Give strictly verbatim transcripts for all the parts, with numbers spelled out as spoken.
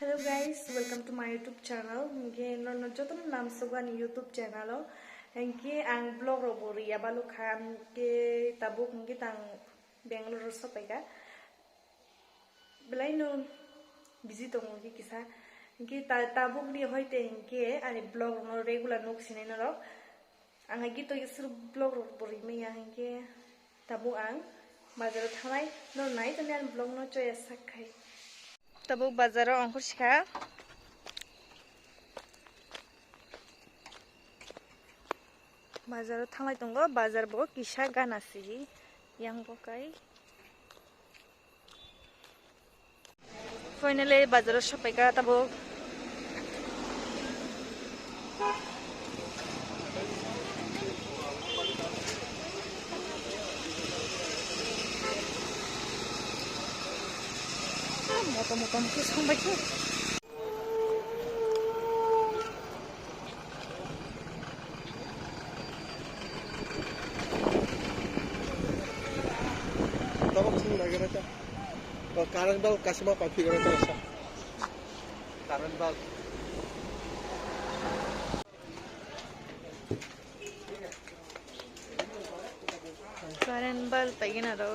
Hello guys, welcome to my YouTube channel. Hingke nono jotono namsuk ani YouTube channel o. Hingke ang vlog rok bo riya balukha, hingke tabuk hingke tang Bangalore o sopaika. Belai no busy tongo hingke kisa. Hingke ta-, tabuk ni hoite hingke ani vlog rok no regular nuk sinai norok. Ang hai gito isur vlog rok bo rimaya hingke tabuk ang bazar o thangnai no nai tongni ani vlog no choya sak khai. Tabuk bazar o ongkhor sikha. Bazar o thanglai tongo, bazar bo kisa gana si yang bo kai. Finally, bazar o sopaika tabuk. Motom motom khe songbaikhe. Tabok sini lagi rata. Oh, current bulb kasima papi rata rasa. Current bulb. Current bulb paigina ro.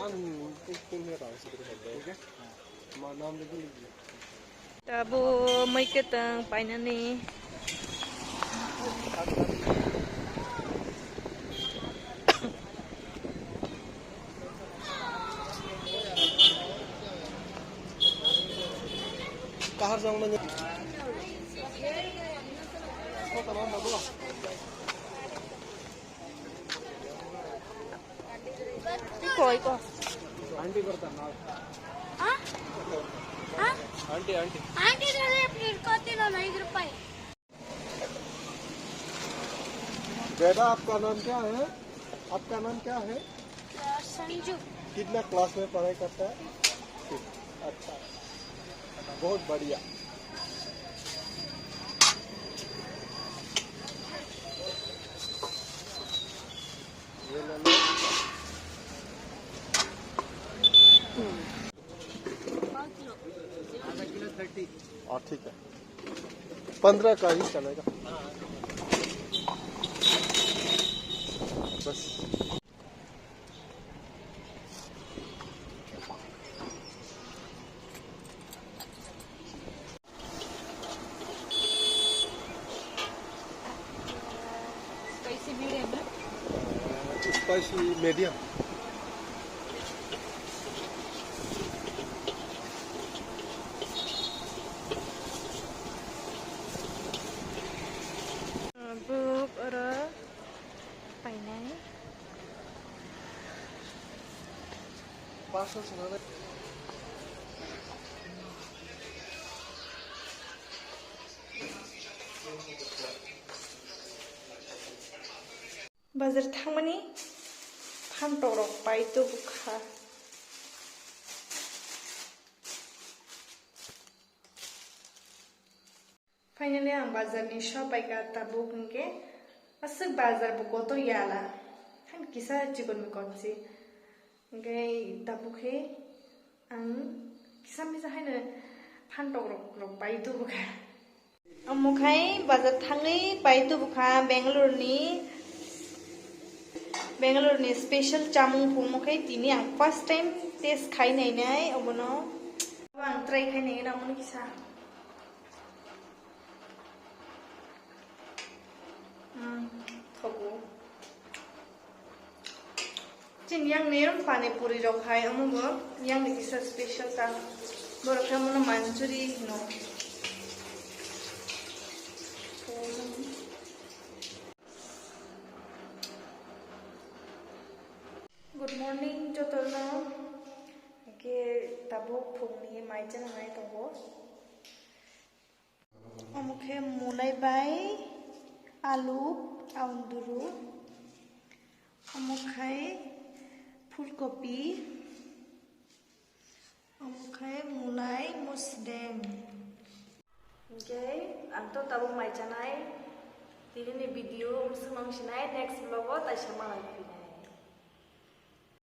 Ang pun pun ya tahu sih. Tabuk mui kwtwng painani. Kahar jong mani. Iko, iko. Aunty ko tan na. Ha? Ha? Aunty, aunty. Aunty dale plate ko tino nahi kar pai. बेटा, आपका नाम क्या है? आपका नाम क्या है? अ, संजू। कितना क्लास में पढ़ाई करता है? अच्छा, बहुत बढ़िया। आधा किलो थर्टी। और ठीक है, पंद्रह का ही चलेगा बस। Spicy medium, na? Spicy medium. Buk oro painai. Bazar thangmani phantok rok pai tubukha. Finally, ang bazar ni sopaika tabuk hingke aswk bazar bo kotor yala. Han kisa chikon mikon si. Hingke tabuk khe ang kisa misa haino phantok rok, rok pai tubukha. Omo khai bazar thangwi pai tubukha Bangalore ni, Bangalore ni special chamung phungmo khai tini ang first time taste khai nainai obono. Ang try khai nainai omono kisa. Hmm, thogo. Chini yang ni pani puri rok hai omo bo yang ni kisa special ta. Borok khe omono manchuri hino. Good morning jotono. Hingke tabuk phungni mai chana nai tongo. Omo khe mulai bai alu, aunduru. Omo khai phulkopi. Omo khai mulai musdeng. Hingke ang to tabuk mai chanai. Tini ni video umswk mang sinai, next vlog o taisa malai.